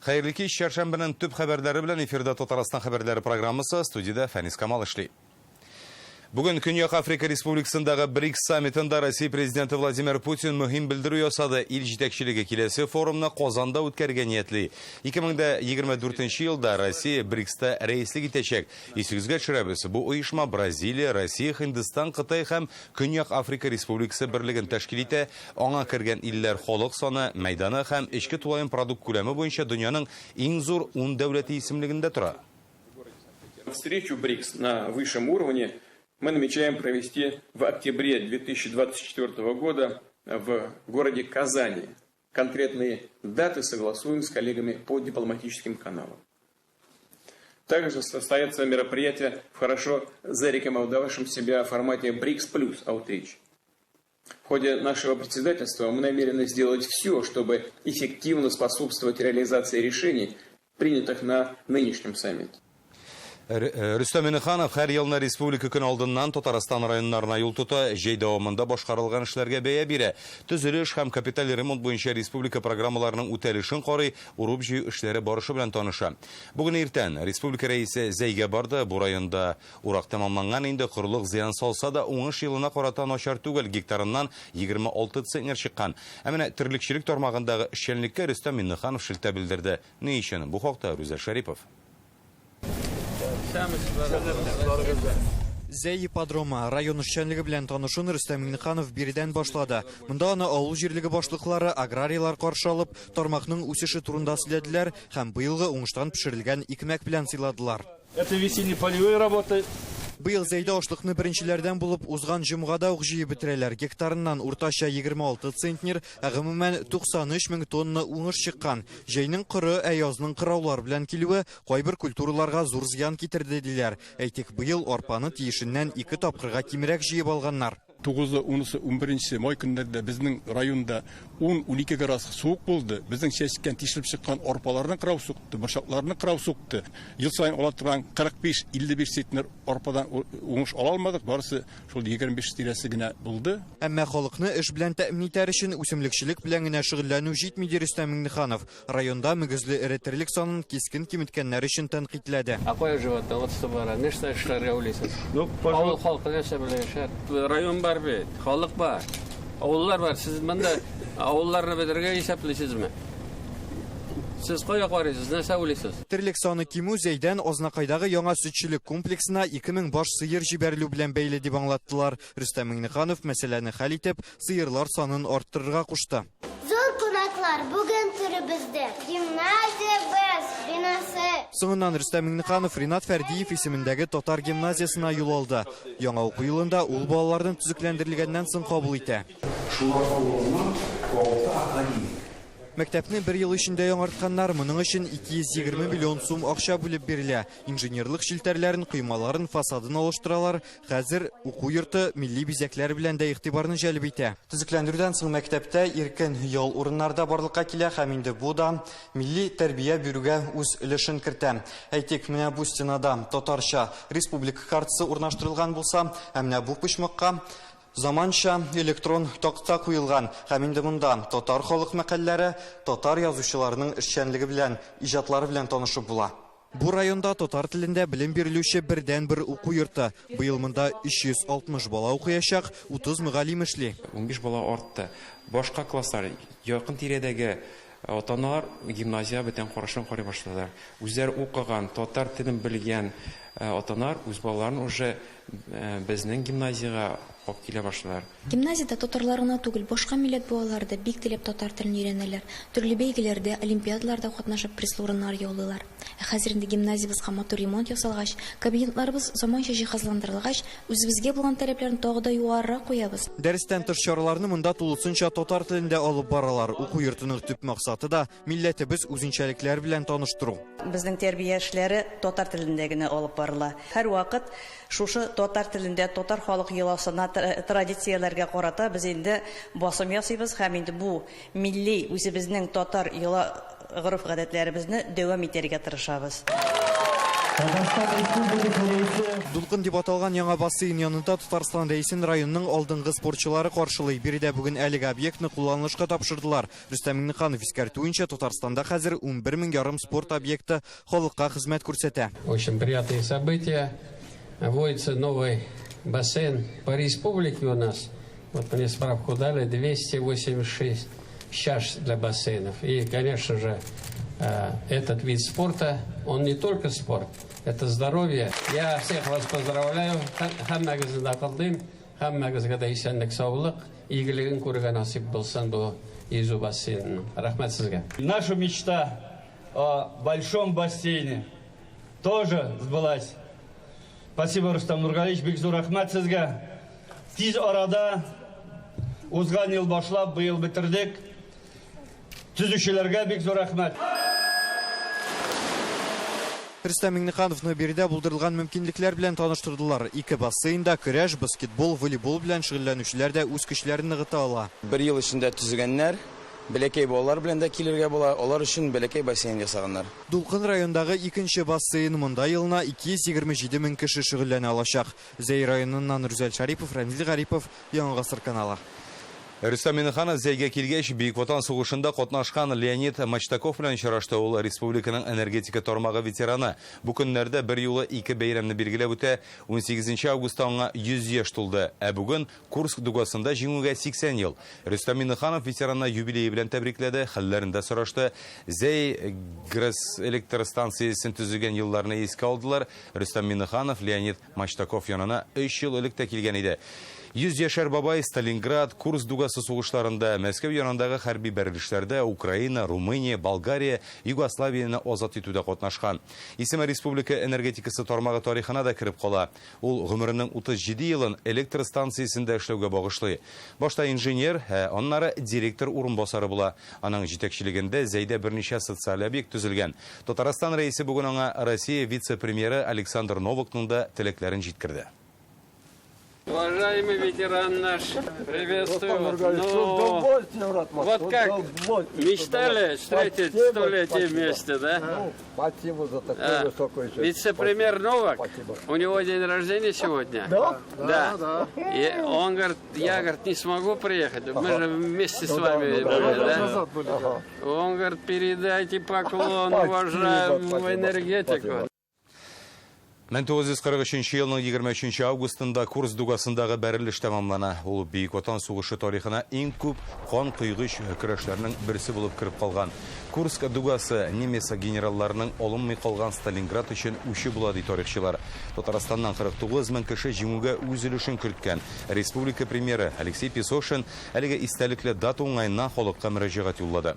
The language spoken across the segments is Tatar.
Хәерле кич, чәршәмбенең төп хәбәрләре белән эфирда Татарстан хәбәрләре программасы, студиядә Фәнис Камал эшли. Бүген Көньяк Африка Республикасындагы БРИКС саммитында Россия Президенты Владимир Путин мөһим белдерү ясады. Ил җитәкчелеге киләсе форумны Казанда үткәрергә ниятли. 2024 елда Россия БРИКСта рәислек итәчәк. Исегезгә төшерәбез, бу оешма Бразилия, Россия, Һиндстан, Кытай һәм Көньяк Африка Республикасы берлеген тәшкил итә. Аңа кергән илләр халык саны, мәйданы һәм эчке тулаем продукт күләме буенча дөньяның иң зур ун дәүләте исемлегендә тора. Встречу БРИКС на высшем уровне мы намечаем провести в октябре 2024 года в городе Казани. Конкретные даты согласуем с коллегами по дипломатическим каналам. Также состоится мероприятие в хорошо зарекомендовавшем себя формате БРИКС плюс Outreach. В ходе нашего председательства мы намерены сделать все, чтобы эффективно способствовать реализации решений, принятых на нынешнем саммите. Рөстәм Миңнеханов һәр елны Республика көне алдыннан Татарстан районнарына юл тота, җәй дәвамында башкарылган эшләргә бәя бирә. Төзелеш һәм капиталь ремонт буенча республика программаларының үтәлешен карый, урып-җыю эшләре барышы белән таныша. Бүген иртән республика Рәисе Зәйгә барды. Бу районда Урак тәмамланган инде, корылык зыян салса да, уңыш елына карата начар түгел, гектарыннан 26 центнер чыккан. Ә менә терлекчелек тармагындагы эшчәнлеккә Рөстәм Миңнеханов шелтә белдерде. Ни өчен? Бу хакта Рүзәл Шәрипов. Зәй ипподромы район эшчәнлеге белән танышуны Рөстәм Миңнеханов биредән башлады. Монда аны авыл җирлеге башлыклары, аграрийлар каршы алып, тармакның үсеше турында сөйләделәр һәм быелгы уңыштан пешерелгән икмәк белән сыйладылар. Это весенние полевые работы. Быел Зәйдә ашлыкны беренчеләрдән булып узган җомгада ук җыеп бетерәләр. Гектарыннан уртача 26 центнер, ә гомумән 93 мең тонна уңыш чыккан. Җәйнең коры, ә язның кыраулар белән килүе кайбер культураларга зур зыян китерде, диләр. Әйтик, быел арпаны тиешеннән ике тапкырга кимрәк җыеп алганнар. Тугызы, унысы, унберенче май көннәрендә безнең районда ун-унике градус суык булды. Безнең чәчкән, тишелеп чыккан арпаларны кырау сукты, борчакларны кырау сукты. Ел саен ала торган 45-55 центнер арпадан уңыш ала алмадык, барысы шул 25 тирәсе генә булды. Әмма халыкны эш белән тәэмин итәр өчен үсемлекчелек белән генә шөгыльләнү җитми, ди Рөстәм Миңнеханов. Районда мөгезле эре терлек санын кискен киметкәннәр өчен тәнкыйтьләде. Ә кая животноводство бара? Нәрсә эшләргә уйлыйсыз? Авыл халкы нәрсә белән яшәр? Район бар бит, халык бар, авыллар бар. Сез монда авылларны бетерергә исәплисезме? Сез кая карыйсыз, нәрсә уйлыйсыз? Терлек саны кимү Зәйдән Азнакайдагы яңа сөтчелек комплексына 2000 баш сыер җибәрелү белән бәйле дип аңлаттылар. Рөстәм Миңнеханов мәсьәләне хәл итеп, сыерлар санын арттырырга кушты. Зур кунаклар бүген төребездә. Гимназиябез бинасы. Соңыннан Рөстәм Миңнеханов Ринат Фәрдиев исемендәге татар гимназиясенә юл алды. Яңа уку елында ул балаларны төзекләндерелгәннән соң кабул итә. Шулар авылына алты академик. Мәктәпне бер ел эчендә яңартканнар, моның өчен 220 миллион сум акча бүлеп бирелә. Инженерлык челтәрләрен, коймаларын, фасадын алыштыралар, Хәзер уку йорты милли бизәкләр белән дә игътибарны җәлеп итә. Төзекләндерүдән соң мәктәптә иркен ял урыннары да барлыкка килә һәм инде бу да милли тәрбия бирүгә үз өлешен кертә. Әйтик, менә бу стенада татарча республика картасы урнаштырылган булса, ә менә бу почмакка заманча электрон такта куелган һәм инде монда татар халык мәкальләре, татар язучыларының эшчәнлеге белән, иҗатлары белән танышып була. Бу районда татар телендә белем бирелүче бердәнбер уку йорты. Быел монда 360 бала укыячак, 30 мөгаллим эшли. 15 бала артты. Башка класслар, якын тирәдәге ата-аналар гимназиягә бүтән карашын карый башладылар. Үзләре укыган, татар телен белгән ата-аналар үз балаларын уже безнең гимназиягә алып килә башладылар. Гимназиядә татарлар гына түгел, башка милләт балалары да бик теләп татар телен өйрәнәләр, төрле бәйгеләрдә, олимпиадаларда катнашып призлы урыннар яулыйлар. Ә хәзер инде гимназиябезгә матур ремонт ясалгач, кабинетларыбыз заманча җиһазландырылгач, үзебезгә булган таләпләрне тагы да югарырак куябыз. Дәрестән тыш чараларны монда тулысынча татар телендә алып баралар. Уку йортының төп максаты да, милләтебез үзенчәлекләре белән таныштыру. Безнең тәрбия эшләре татар телендә генә алып барыла. Һәрвакыт шушы татар телендә, татар халык йоласына, традицияләргә карата без инде басым ясыйбыз һәм инде бу милли үзебезнең татар йола гореф-гадәтләребезне дәвам итәргә тырышабыз. Татарстан Республикасы Рәисе. Дулкын дип аталган яңа бассейн янында Татарстан рәисен районның алдынгы спортчылары каршылый. Биредә бүген әлеге объектны кулланылышка тапшырдылар. Рөстәм Миңнеханов искәртүенчә, Татарстанда хәзер 11 мең ярым спорт объекты халыкка хезмәт күрсәтә. Очень приятные события. Вводится новый бассейн по республике у нас. Вот мне справку дали 286 чаш для бассейнов. И, конечно же, этот вид спорта, он не только спорт, это здоровье. Я всех вас поздравляю. Һәммәгезне дә котлыйм. Һәммәгезгә дә исәнлек, саулык, игелеген күрергә насыйп булсын бу йөзү бассейнының. Рәхмәт сезгә. Наша мечта о большом бассейне тоже сбылась. Спасибо, Рустам Нургалиевич, бик зур рәхмәт сезгә. Тиз арада узган ел башлап, быел бетердек. Төзүчеләргә бик зур рәхмәт. Рөстәм Миңнехановны биредә булдырылган мөмкинлекләр белән таныштырдылар. Ике бассейнда көрәш, баскетбол, волейбол белән шөгыльләнүчеләр дә үз көчләрен ныгыта ала. Бер ел эчендә төзегәннәр, бәләкәй балалар белән дә килергә була, алар өчен бәләкәй бассейн ясаганнар. Дулкын райондагы икенче бассейн, монда елына 227 мең кеше шөгыльләнә алачак. Зәй районыннан Рүзәл Шарипов, Рамил Гарипов, Яңа Гасыр каналы. Рөстәм Миңнеханов Зәйгә килгәч, Бөек Ватан сугышында катнашкан Леонид Мачтаков белән очрашты. Ул республиканың энергетика тармагы ветераны. Бу көннәрдә бер юлы ике бәйрәмне билгеләп үтә. 18 августта аңа 100 яшь тулды. Ә бүген Курск дугасында җиңүгә 80 ел. Рөстәм Миңнеханов ветеранны юбилее белән тәбрикләде, хәлләрен дә сорашты. Зәй ГРЭС электр станциясен төзегән елларны искә алдылар. Рөстәм Миңнеханов Леонид Мачтаков янына 3 ел элек тә килгән иде. 100 яшәр бабай Сталинград, Курск дугасы сугышларында, Мәскәү янындагы хәрби бәрелешләрдә Украина, Румыния, Болгария, Югославияне азат итүдә катнашкан. Исеме республика энергетикасы тармагы тарихына да кереп кала. Ул гомеренең 37 елын электр станциясендә эшләүгә багышлый. Башта инженер, аннары директор урынбасары була. Аның җитәкчелегендә Зәйдә берничә социаль объект төзелгән. Татарстан рәисе бүген аңа Россия вице-премьеры Александр Новакның да теләкләрен җиткерде. Уважаемый ветеран наш, приветствую вас. Ну, вот как мечтали встретить столетие вместе, да? Ну, спасибо за такое высокое честь. Вице-премьер Новак, у него день рождения сегодня. Да? Да. И он говорит, я, говорит, не смогу приехать, мы же вместе с вами были, да? Он говорит, передайте поклон уважаемому энергетику. 1943 елның 23 августында Курск дугасындагы бәрелеш тәмамлана. Ул Бөек Ватан сугышы тарихына иң күп кан койгыч көрәшләрнең берсе булып кереп калган. Курск дугасы немец генералларының алынмый калган Сталинград өчен үче була, ди тарихчылар. Татарстаннан 49 мең кеше җиңүгә үз өлешен керткән. Республика премьеры Алексей Песошин әлеге истәлекле дата уңаеннан халыкка мөрәҗәгать юллады.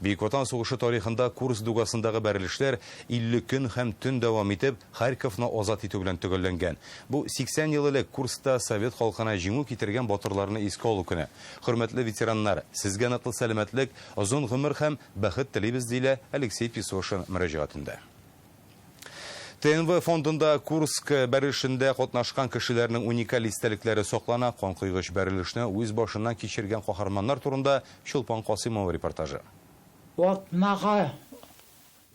Бөек Ватан сугышы тарихында Курск дугасындагы бәрелешләр 50 көн һәм төн дәвам итеп, Харьковны азат итү белән төгәлләнгән. Бу 80 ел элек Курскта совет халкына җиңү китергән батырларны искә алу көне. Хөрмәтле ветераннар, сезгә ныклы сәламәтлек, озын гомер һәм бәхет телибез, диелә Алексей Песошин мөрәҗәгатендә. ТНВ фондында Курск бәрелешендә катнашкан кешеләрнең уникаль истәлекләре саклана. Канкойгыч бәрелешне үз башыннан кичергән каһарманнар турында Чулпан Касыймова репортажы. Атнага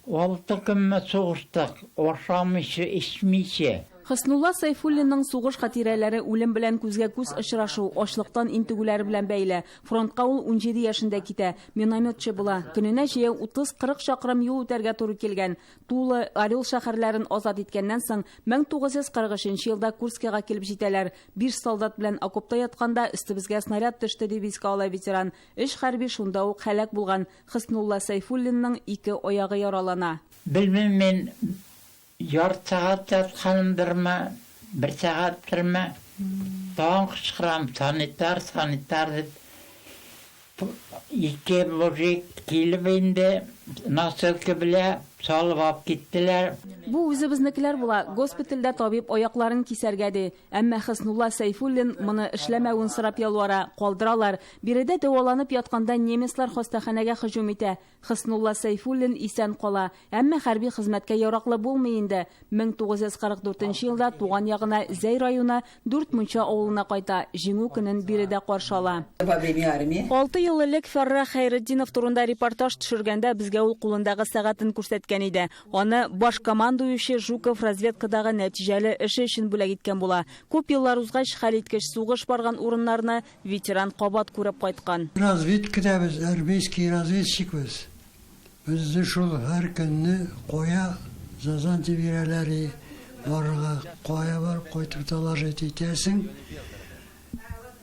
алты көнме сугыштык, ашамыйча, эчмичә. Хөснулла Сайфуллинның сугыш хатирәләре үлем белән күзгә күз очрашу, ачлыктан интегүләре белән бәйле. Фронтка ул 17 яшендә китә, минометчы була. Көненә җәяү 30-40 чакрым юл үтәргә туры килгән. Тула, Орел шәһәрләрен азат иткәннән соң 1943 елда Курскига килеп җитәләр. 5 солдат белән окопта ятканда өстебезгә снаряд төште, дип искә ала ветеран. 3 хәрби шунда ук һәлак булган. Хөснулла Сайфуллинның 2 аягы яралана. Белмим мин, ярты сәгать ятканымдырмы, бер сәгатьтерме, тагын кычкырам, санитар, санитар дип. Ике мужик килеп инде, носилка белән салып алып киттеләр. Бу үзебезнекеләр була. Госпитальдә табиб аякларын кисәргә ди. Әмма Хөснулла Сайфуллин моны эшләмәвен сорап ялвара, калдыралар. Биредә дәваланып ятканда немецлар хастаханәгә һөҗүм итә. Хөснулла Сайфуллин исән кала. Әмма хәрби хезмәткә яраклы булмый инде. 1944 елда туган ягына Зәй районы Дүрт Мунча авылына кайта. Җиңү көнен биредә каршы ала. Во время армии. 6 ел элек Фәррах Хәйретдинов турында репортаж төшергәндә безгә ул кулындагы сәгатен күрсәткән. иткән иде. Аны баш командующий Жуков разведкадагы нәтиҗәле эше өчен бүләк иткән була. Күп еллар узгач, хәлиткеч сугыш барган урыннарны ветеран кабат күреп кайткан. Разведкада без, армейский разведчик без. Безне шул һәр көнне кая задание бирәләр, барырга, кая барып кайтып доложить итәсең.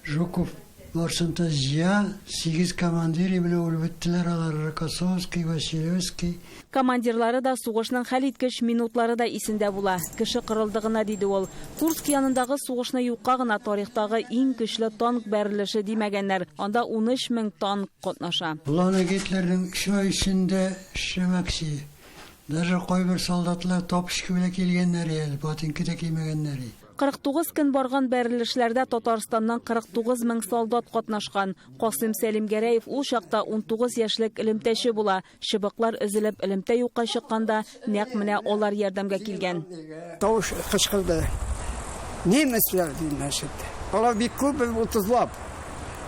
Жуков барсын да җыя, 8 командир белән үлеп беттеләр алар, Рокоссовский, Василевский. Командирлары да, сугышның хәлиткеч минутлары да исендә була. Кеше кырылды гына, диде ул. Курск янындагы сугышны юкка гына тарихтагы иң көчле танк бәрелеше димәгәннәр. Анда 13 мең танк катнаша. Боларны Гитлерның 3 ай эчендә эшләмәкче. Даже кайбер солдатлар тапочка белән килгәннәр әле, ботинка да кимәгәннәр. 49 көн барган бәрелешләрдә Татарстаннан 49 мең солдат катнашкан. Касыйм Сәлимгәрәев ул чакта 19 яшьлек элемтәче була. Чыбыклар өзелеп, элемтә юкка чыкканда нәкъ менә алар ярдәмгә килгән. Тавыш кычкырды. Немецлар димәшет. Алар бик күп, без 30лап.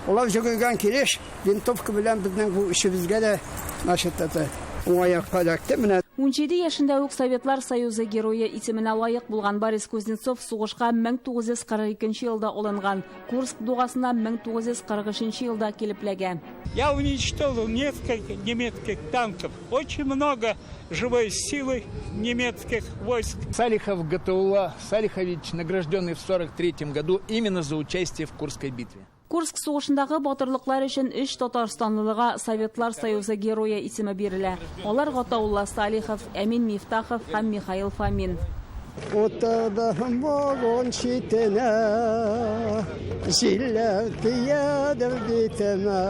Алар җөгергән килеш винтовка белән безнең бу эшебезгә дә значит, это уңай якка эләкте. Менә 17 яшендә үк Советлар Союзы герое исеменә лаек булган Борис Кузнецов сугышка 1942 елда алынган. Курск дугасына 1943 елда килеп эләгә. Я уничтожил несколько немецких танков, очень много живой силы немецких войск. Салихов Гатаулла Салихович, награжденный в 1943 году именно за участие в Курской битве. Курск сугышындагы батырлыклар өчен 3 татарстанлылыга Советлар Союзы герое исеме бирелә. Алар Гатаулла Салихов, Әмин Мифтахов һәм Михаил Фомин. Утырдым вагон читенә, җилләр тиядер битемә.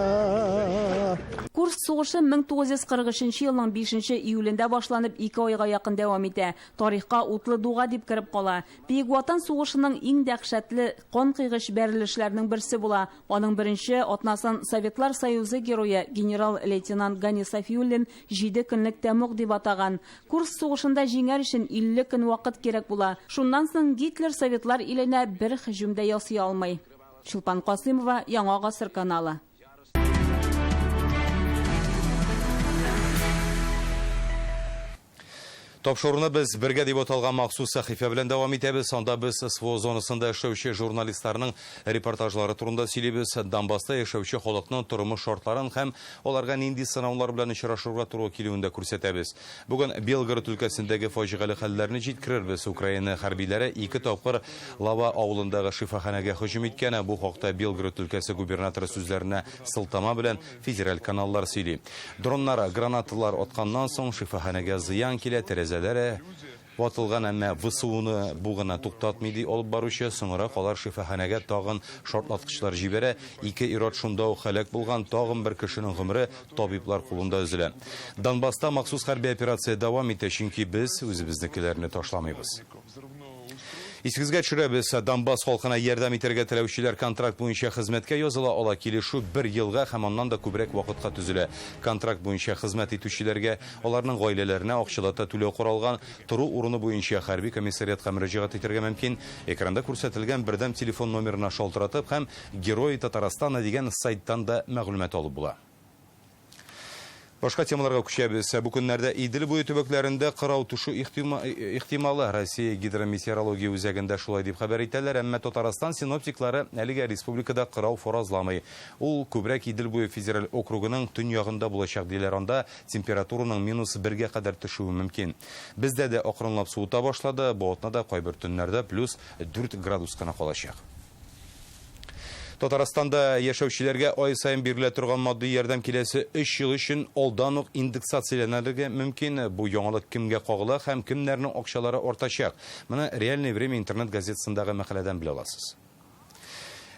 Курск сугышы 1943 елның 5 июлендә башланып 2 айга якын дәвам итә. Тарихка утлы дуга дип кереп кала. Бөек Ватан сугышының иң дәһшәтле кан кыйгыч бәрелешләренең берсе була. Аның беренче атнасын Советлар Союзы герое генерал-лейтенант Гани Сафиуллин 7 көнлек тәмуг дип атаган. Курск сугышында җиңәр өчен 50 көн вакыт кирәк була. Шуннан соң Гитлер Советлар иленә бер һөҗүм дә ясый алмый. Чулпан Касымова, Яңа Гасыр каналы. Тапшыруны без бергә дип аталган махсус сәхифә белән дәвам итәбез. Анда без СВО зонасында эшләүче журналистларның репортажлары турында сөйлибез. Донбасста яшәүче халыкның тормыш шартларын һәм аларга нинди сынаулар белән очрашырга туры килүен дә күрсәтәбез. Бүген Белгород өлкәсендәге фаҗигале хәлләрне җиткерербез. Украина хәрбиләре 2 тапкыр Лава авылындагы шифаханәгә һөҗүм иткән. Бу хакта Белгород өлкәсе губернаторы сүзләренә сылтама белән федераль каналлар сөйли. Дроннар, гранаталар атканнан соң шифаханәгә зыян килә, тәрәзәләре ватылган, әмма ВСУны бу гына туктатмый ди алып баручы. Соңрак алар шифаханәгә тагын шартлаткычлар җибәрә. 2 ир-ат шунда ук һәлак булган, тагын бер кешенең гомере табиблар кулында өзелә. Донбасста махсус хәрби операция дәвам итә, чөнки без үзебезнекеләрне ташламыйбыз. Исегезгә төшерәбез, Донбасс халкына ярдәм итәргә теләүчеләр контракт буенча хезмәткә языла ала. Килешү 1 елга һәм аннан да күбрәк вакытка төзелә. Контракт буенча хезмәт итүчеләргә, аларның гаиләләренә акчалата түләү каралган. Тору урыны буенча хәрби комиссариатка мөрәҗәгать итәргә мөмкин. Экранда күрсәтелгән бердәм телефон номерына шалтыратып һәм Герои Татарстана дигән сайттан да мәгълүмат алып була. Башка темаларга күчәбез. Бу көннәрдә Идел буе төбәкләрендә кырау төшү ихтималы. Россия гидрометеорология үзәгендә шулай дип хәбәр итәләр, әмма Татарстан синоптиклары әлегә республикада кырау фаразламый. Ул күбрәк Идел буе федераль округының төньягында булачак диләр. Анда температураның минус бергә кадәр төшүе мөмкин. Бездә дә акрынлап суыта башлады. Бу атнада кайбер төннәрдә плюс 4 градус кына калачак. Татарстанда яшәүчеләргә ай саен бирелә торган матди ярдәм киләсе 3 ел өчен алдан ук индексацияләнергә мөмкин. Бу яңалык кемгә кагыла һәм кемнәрнең акчалары артачак? Моны Реальное время интернет газетасындагы мәкаләдән белә аласыз.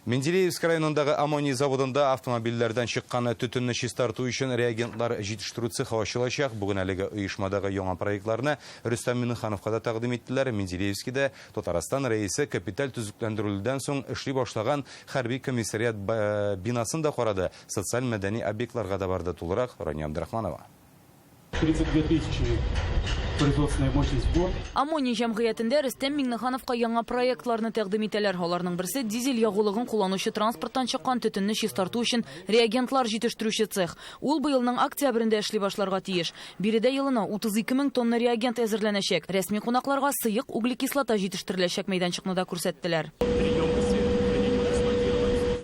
Менделеевск районындагы аммоний заводында автомобильләрдән чыккан төтенне чистарту өчен реагентлар җитештерү цехы ачылачак. Бүген әлеге оешмадагы яңа проектларны Рөстәм Миңнехановка да тәкъдим иттеләр. Менделеевскида Татарстан рәисе капиталь төзекләндерүдән соң эшли башлаган хәрби комиссариат бинасын да карады. Социаль мәдәни объектларга да барды. Тулырак Рания Абдрахманова. 32 тысячи производственная мощность в год. Аммоний җәмгыятендә Рөстәм Миңнехановка яңа проектларны тәкъдим итәләр. Аларның берсе дизель ягулыгын кулланучы транспорттан чыккан төтенне чистарту өчен реагентлар җитештерүче цех. Ул быелның октябрендә эшли башларга тиеш. Биредә елына 32 мең тонна реагент әзерләнәчәк. Рәсми кунакларга сыек углекислота җитештереләчәк мәйданчыкны да күрсәттеләр.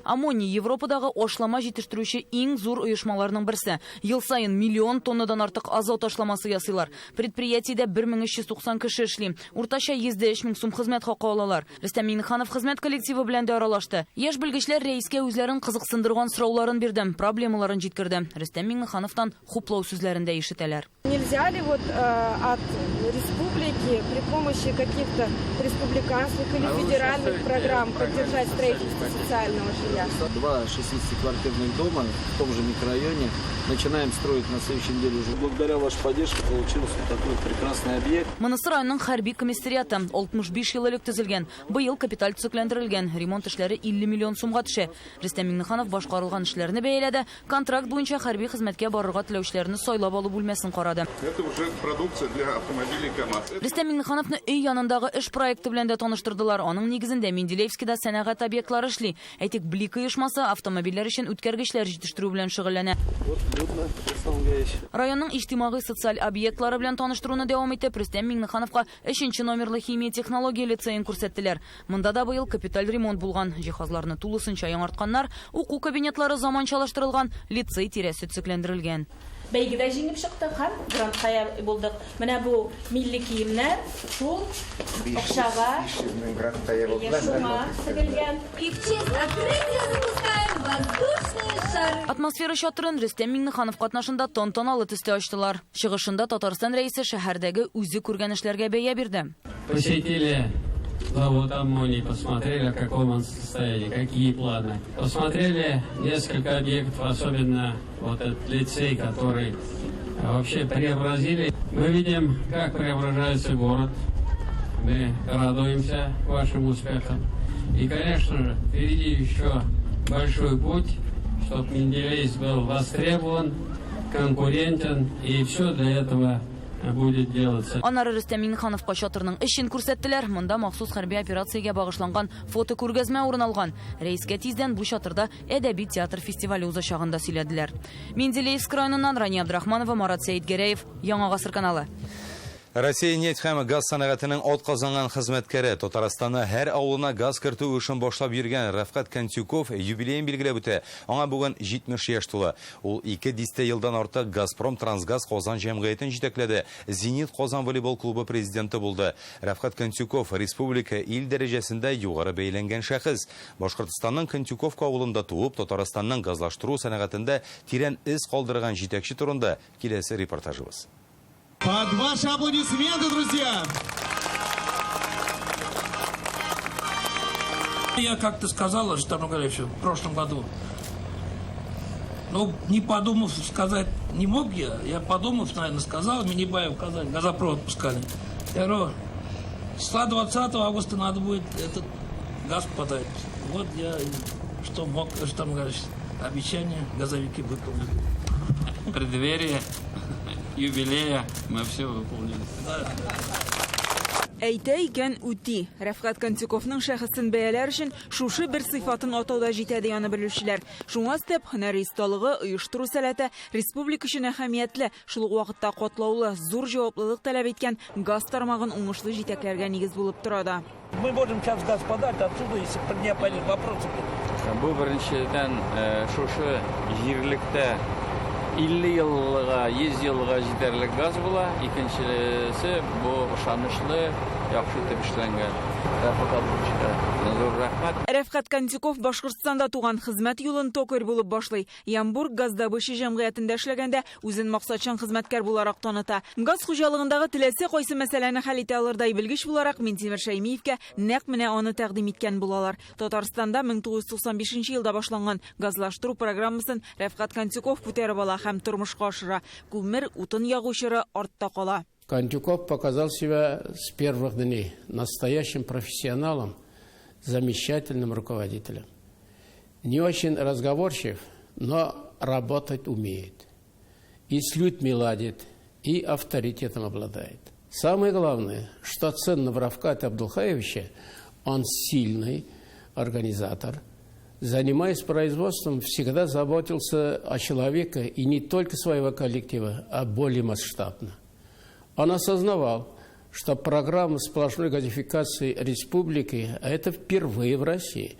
Аммоний Европадагы ашлама җитештерүче иң зур оешмаларның берсе. Ел саен миллион тоннадан артык азот ашламасы ясыйлар. Предприятиедә 1390 кеше эшли. Уртача 103 мең сум хезмәт хакы алалар. Рөстәм Миңнеханов хезмәт коллективы белән дә аралашты. Яшь белгечләр рәискә үзләрен кызыксындырган сорауларын бирде, проблемаларын җиткерде. Рөстәм Миңнехановтан хуплау сүзләрен дә ишетәләр. Нельзя ли вот от республики при помощи каких-то республиканских или федеральных программ поддержать строительство социального жилья? Два 60-квартирных дома в том же микрорайоне начинаем строить на следующей неделе уже. Благодаря вашей поддержке получился такой прекрасный объект. Монысы районның хәрби комиссариаты 65 ел элек төзелгән. Быел капиталь төзекләндерелгән. Ремонт эшләре 50 миллион сумга төшә. Рөстәм Миңнеханов башкарылган эшләрне бәяләде. Контракт буенча хәрби хезмәткә барырга теләүчеләрне сайлап алу бүлмәсен карады. Это уже продукция для автомобилей КАМАЗ. Рөстәм Миңнехановны өй янындагы эш проекты белән дә таныштырдылар. Аның нигезендә Менделеевскида сәнәгать объектлары эшли. Әйтик, Блик оешмасы автомобильләр өчен үткәргечләр җитештерү белән шөгыльләнә. Районның иҗтимагый социаль объектлары белән таныштыруны дәвам итеп, Рөстәм Миңнехановка 3 номерлы химия технология лицеен күрсәттеләр. Монда да быел капиталь ремонт булган. Җиһазларны тулысынча яңартканнар, уку кабинетлары заманчалаштырылган, лицей тирәсе төзекләндерелгән. Бәйгедә җиңеп чыктык һәм грантка булдык. Менә бу милли киемнәр шул акчага 500 мең грантка ия булдылар. Тегелгән. И в честь открытия запускаем воздушные шары. Атмосфера чатырын Рөстәм Миңнеханов катнашында тантаналы төстә ачтылар. Чыгышында Татарстан рәисе шәһәрдәге үзе күргән эшләргә бәя бирде. Посетили завод «Аммоний», посмотрели, в каком он состоянии, какие планы. Посмотрели несколько объектов, особенно вот этот лицей, который вообще преобразили. Мы видим, как преображается город. Мы радуемся вашим успехам. И, конечно же, впереди еще большой путь, чтобы Менделеевск был востребован, конкурентен, и все для этого будет делаться. Аннары Рөстәм Миңнехановка чатырның эчен күрсәттеләр. Монда махсус хәрби операциягә багышланган фотокүргәзмә урын алган. Рәискә тиздән бу чатырда әдәби театр фестивале узачагын да сөйләделәр. Менделеевск районыннан Рания Абдрахманова, Марат Сәетгәрәев, Яңа Гасыр каналы. Россия нефть һәм газ сәнәгатенең атказанган хезмәткәре Татарстанны һәр авылына газ кертү эшен башлап йөргән Рәфкать Кантюков юбилеен билгеләп үтә. Аңа бүген 70 яшь тула. Ул 2 дистә елдан артык Газпром Трансгаз Казан җәмгыятен җитәкләде. Зенит Казан волейбол клубы президенты булды. Рәфкать Кантюков республика ил дәрәҗәсендә югары бәяләнгән шәхес. Башкортстанның Кантюковка авылында туып, Татарстанның газлаштыру сәнәгатендә тирән эз калдырган җитәкче турында киләсе репортажыбыз. Под ваши аплодисменты, друзья! Я как-то сказал Рустаму Нургалиевичу в прошлом году, ну, не подумав сказать не мог я, я подумав, наверное, сказал, Минибаев Казань, газопровод пускали. Я говорю, числа 20 августа надо будет этот газ подать. Вот я что мог, Рустам Нургалиевич, обещание газовики выполнили. В преддверии юбилея мы все выполнили. Әйтә икән үти. Рәфкать Кантюковның шәхесен бәяләр өчен шушы бер сыйфатын атау да җитә ди аны белүчеләр. Шуңа өстәп, һөнәри осталыгы, оештыру сәләте республика өчен әһәмиятле, шул ук вакытта катлаулы, зур җаваплылык таләп иткән газ тармагын уңышлы җитәкләргә нигез булып тора да. Мы можем сейчас газ подать отсюда, если не пойдет вопросы. Бу беренчедән шушы җирлектә 50 елга, 100 елга җитәрлек газ була. Икенчесе бу ышанычлы, яхшы итеп эшләнгән. Рәфкать Абдулловичка зур рәхмәт. Рәфкать Кантюков Башкортстанда туган, хезмәт юлын токарь булып башлый. Ямбург газдобыча җәмгыятендә эшләгәндә үзен максатчан хезмәткәр буларак таныта. Газ хуҗалыгындагы теләсә кайсы мәсьәләне хәл итә алырдай белгеч буларак Минтимер Шәймиевкә нәкъ менә аны тәкъдим иткән булалар. Татарстанда 1995 елда башланган газлаштыру программасын Рәфкать Кантюков күтәреп ала һәм тормышка ашыра. Күмер, утын ягу чоры артта кала. Кантюков показал себя с первых дней настоящим профессионалом, замечательным руководителем. Не очень разговорчив, но работать умеет. И с людьми ладит, и авторитетом обладает. Самое главное, что ценно в Рафкате Абдулхаевиче, он сильный организатор. Занимаясь производством, всегда заботился о человеке и не только своего коллектива, а более масштабно. Он осознавал, что программа сплошной газификации республики, а это впервые в России,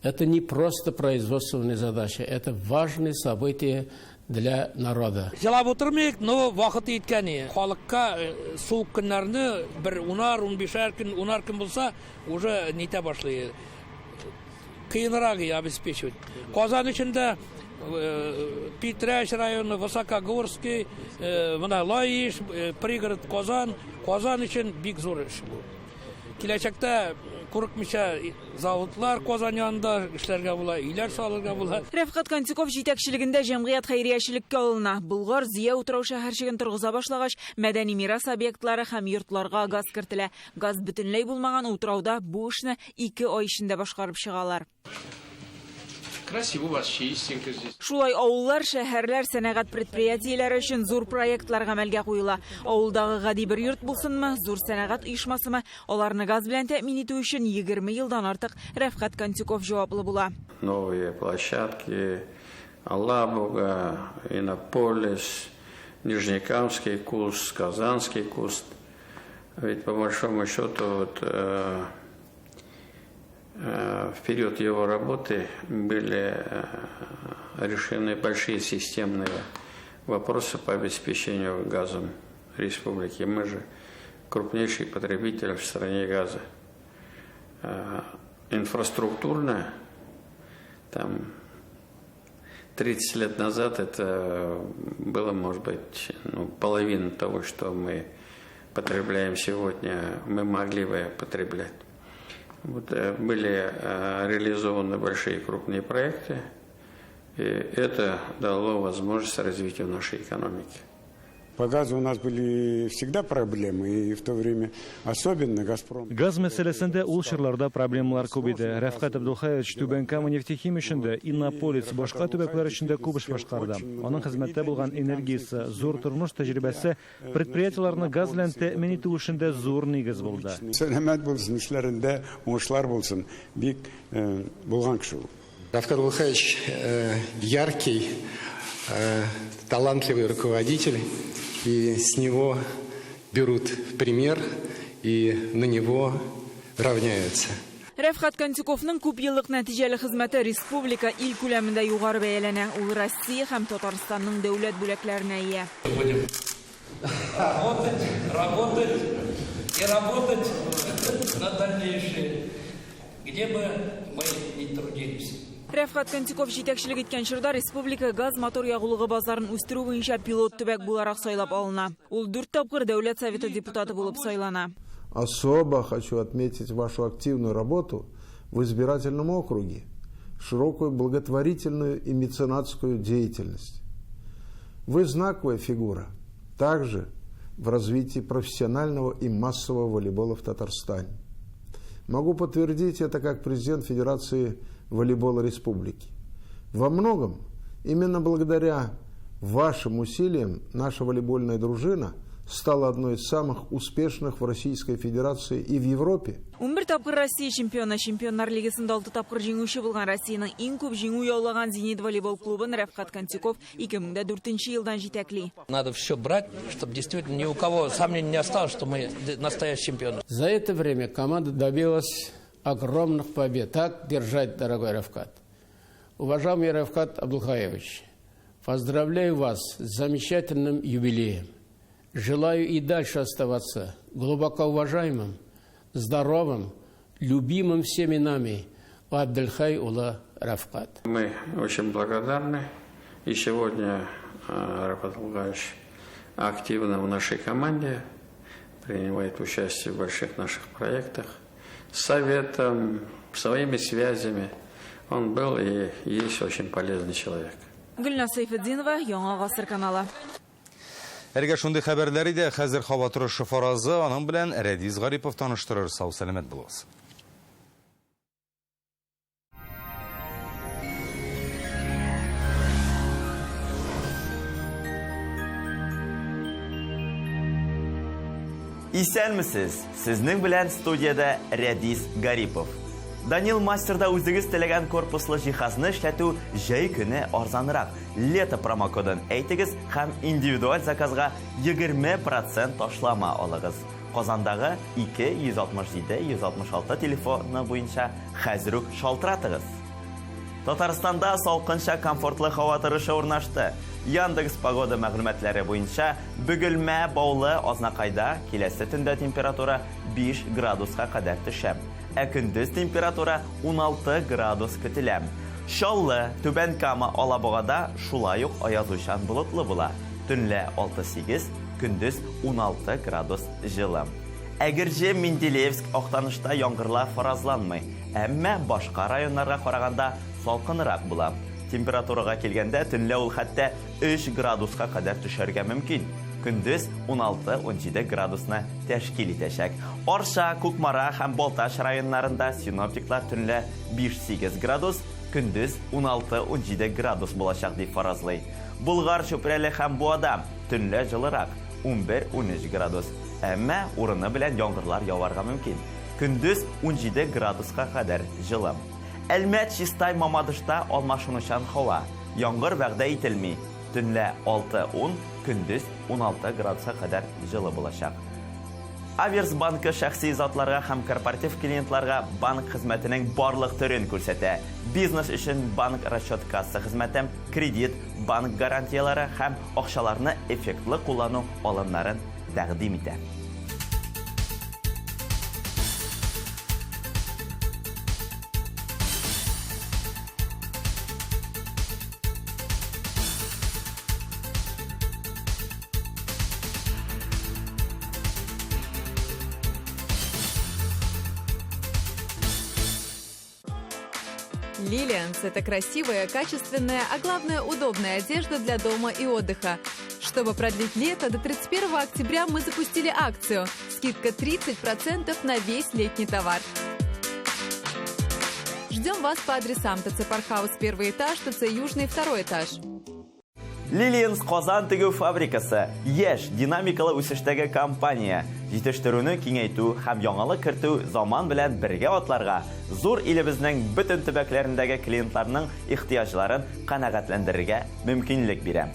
это не просто производственная задача, это важное событие для народа. Җылап утырмыйк, но вакыты иткәне. Халыкка суык көннәрне бер унар, унбишәр көн, унар көн булса, уже нитә башлый. Кыенрак обеспечивать. Казан эчендә Питрәч районы, Высокогорский, менә Лаеш, пригород Казан, Казан өчен бик зур эш бу. Киләчәктә курыкмыйча заводлар Казан янында эшләргә була, өйләр салырга була. Рәфкать Кантюков җитәкчелегендә җәмгыять хәйриячелеккә алына. Болгар Зия утрау шәһәрчеген торгыза башлагач, мәдәни мирас объектлары һәм йортларга газ кертелә. Газ бөтенләй булмаган утрауда бу эшне 2 ай эчендә башкарып чыгалар. Красиво у вас, чистенько здесь. Шулай авыллар, шәһәрләр, сәнәгать предприятиеләре өчен зур проектлар гамәлгә куела. Авылдагы гади бер йорт булсынмы, зур сәнәгать оешмасымы, аларны газ белән тәэмин итү өчен 20 елдан артык Рәфкать Кантюков җаваплы була. Новые площадки, Алабуга, Иннополис, Нижнекамский куст, Казанский куст. Ведь по большому счету в период его работы были решены большие системные вопросы по обеспечению газом республики. Мы же крупнейший потребитель в стране газа. Инфраструктурно, 30 лет назад это было, может быть, половина того, что мы потребляем сегодня, мы могли бы потреблять. Были реализованы большие крупные проекты, и это дало возможность развитию нашей экономики. По газу у нас были всегда проблемы, и в то время особенно «Газпром». Газ мәсьәләсендә ул чорларда проблемалар күп иде. Рәфкать Абдулхаевич Түбән Кама нефтехим өчен дә, Иннополис, башка төбәкләр өчен дә күп эш башкарды. Аның хезмәттә булган энергиясе, зур тормыш тәҗрибәсе предприятиеләрне газ белән тәэмин итү эшендә зур нигез булды. Сәламәт булсын, эшләрендә уңышлар булсын. Бик булган кеше ул. Рафкат Абдулхаевич яркий, талантливый руководитель, и с него берут пример и на него равняются. Рәфкать Кантюковның күп еллык нәтиҗәле хезмәте республика ил күләмендә югары бәяләнә. Ул Россия һәм Татарстанның дәүләт бүләкләренә ия. Будем работать, работать и работать на дальнейшее, где бы мы ни трудились. Рәфкать Кантюков җитәкчелек иткән чорда республика газ мотор ягулыгы базарын үстерү буенча пилот төбәк буларак сайлап алына. Ул 4 тапкыр Дәүләт Советы депутаты булып сайлана. Особо хочу отметить вашу активную работу в избирательном округе, широкую благотворительную и меценатскую деятельность. Вы знаковая фигура также в развитии профессионального и массового волейбола в Татарстане. Могу подтвердить это как президент Федерации волейбола республики. Во многом именно благодаря вашим усилиям наша волейбольная дружина стала одной из самых успешных в Российской Федерации и в Европе. 11 тапкыр Россия чемпионы, Чемпионнар лигасында 6 тапкыр җиңүче булган Россиянең иң күп җиңү яулаган Зенит волейбол клубын Рәфкать Кантюков 2004 елдан җитәкли. Надо все брать, чтобы действительно ни у кого сомнений не осталось, что мы настоящие чемпионы. За это время команда добилась огромных побед. Так держать, дорогой Рафкат. Уважаемый Рафкат Абдулхаевич, поздравляю вас с замечательным юбилеем. Желаю и дальше оставаться глубоко уважаемым, здоровым, любимым всеми нами Абдулхай Ула Рафкат. Мы очень благодарны. И сегодня Рафкат Абдулхаевич активно в нашей команде, принимает участие в больших наших проектах. Советом, своими связями. Он был и есть очень полезный человек. Гөлназ Сәйфетдинова, Яңа Гасыр каналы. Әлегә шундый хәбәрләр иде. Хәзер һава торышы фаразы аның белән Рәдис Гарипов таныштырыр. Сау сәламәт булыгыз. Исәнмесез! Сезнең белән студиядә Рәдис Гарипов. Данил Мастерда үзегез теләгән корпуслы җиһазны эшләтү җәй көне арзанрак. Лето промокодын әйтегез һәм индивидуаль заказга 20 процент ташлама алыгыз. Казандагы 2 167 166 телефоны буенча хәзер үк шалтыратыгыз. Татарстанда салкынча комфортлы һава торышы урнашты. Яндекс Погода мәгълүматлары буенча, Бөгелмә, Баулы, Азнакайда киләсе төндә температура 5 градуска кадәр төшә. Ә көндез температура 16 градус көтелә. Чаллы, Түбән Кама, Алабугада шулай ук аязучан болытлы була. Төнлә 6-8, көндез 16 градус җылы. Әгерҗе, Менделеевск, Актанышта яңгырлар фаразланмый. Әмма башка районнарга караганда салкынрак була. Температурага килгәндә, төнлә ул хәтта 3 градуска кадәр төшәргә мөмкин. Көндез 16-17 градусны тәшкил итәчәк. Арча, Кукмара һәм Балтач районнарында синоптиклар төнлә 5-8 градус, көндез 16-17 градус булачак дип фаразлый. Болгар, Чүпрәле һәм Буада төнлә җылырак, 11-13 градус. Әмма урыны белән яңгырлар яварга мөмкин. Көндез 17 градуска кадәр җылы. Әлмәт, Чистай, Мамадышта алмашынучан һава. Яңгыр вәгъдә ителми. Төнлә 6-10, көндез 16 градуска кадәр җылы булачак. Аверс банкы шәхси затларга һәм корпоратив клиентларга банк хезмәтенең барлык төрен күрсәтә. Бизнес өчен банк расчет-касса хезмәте, кредит, банк гарантияләре һәм акчаларны эффектлы куллану алымнарын тәкъдим итә. Лилианс – это красивая, качественная, а главное удобная одежда для дома и отдыха. Чтобы продлить лето, до 31 октября мы запустили акцию. Скидка 30% на весь летний товар. Ждем вас по адресам ТЦ Паркхаус первый этаж, ТЦ Южный второй этаж. Лилианс Казан тегү фабрикасы яшь, динамикалы үсештәге компания. Җитештерүне киңәйтү һәм яңалык кертү заман белән бергә атларга, зур илебезнең бөтен төбәкләрендәге клиентларның ихтыяҗларын канәгатьләндерергә мөмкинлек бирә.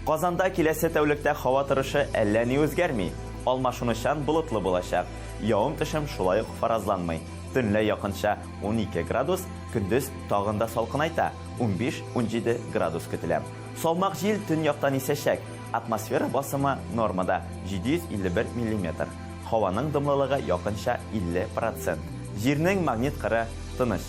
Казанда киләсе тәүлектә һава торышы әллә ни үзгәрми, алмашынучан болытлы булачак. Явым-төшем шулай ук фаразланмый. Төнлә якынча 12 градус, көндез тагын да салкынайта, 15-17 градус көтелә. Салмак җил төньяктан исәчәк. Атмосфера басымы нормада, 751 миллиметр. Һаваның дымлылыгы якынча 50 процент. Җирнең магнит кыры тыныч.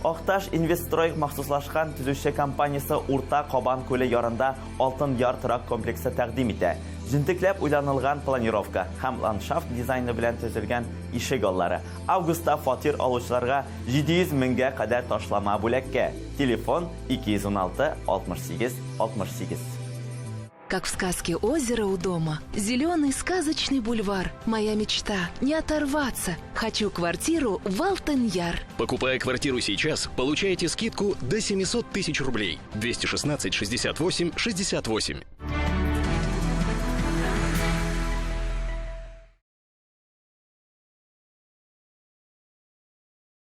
Акташ Инвестстрой махсуслашкан төзүче компаниясе Урта Кабан күле ярында Алтын Яр торак комплексы тәкъдим итә. Җентекләп уйланылган планировка һәм ландшафт дизайны белән төзелгән ишек аллары. Августта фатир алучыларга 700 меңгә кадәр ташлама бүләккә. Телефон 216 68 68. Как в сказке «Озеро у дома». Зеленый сказочный бульвар. Моя мечта. Не оторваться. Хочу квартиру в Алтын-Яр. Покупая квартиру сейчас, получаете скидку до 700 тысяч рублей. 216 68 68.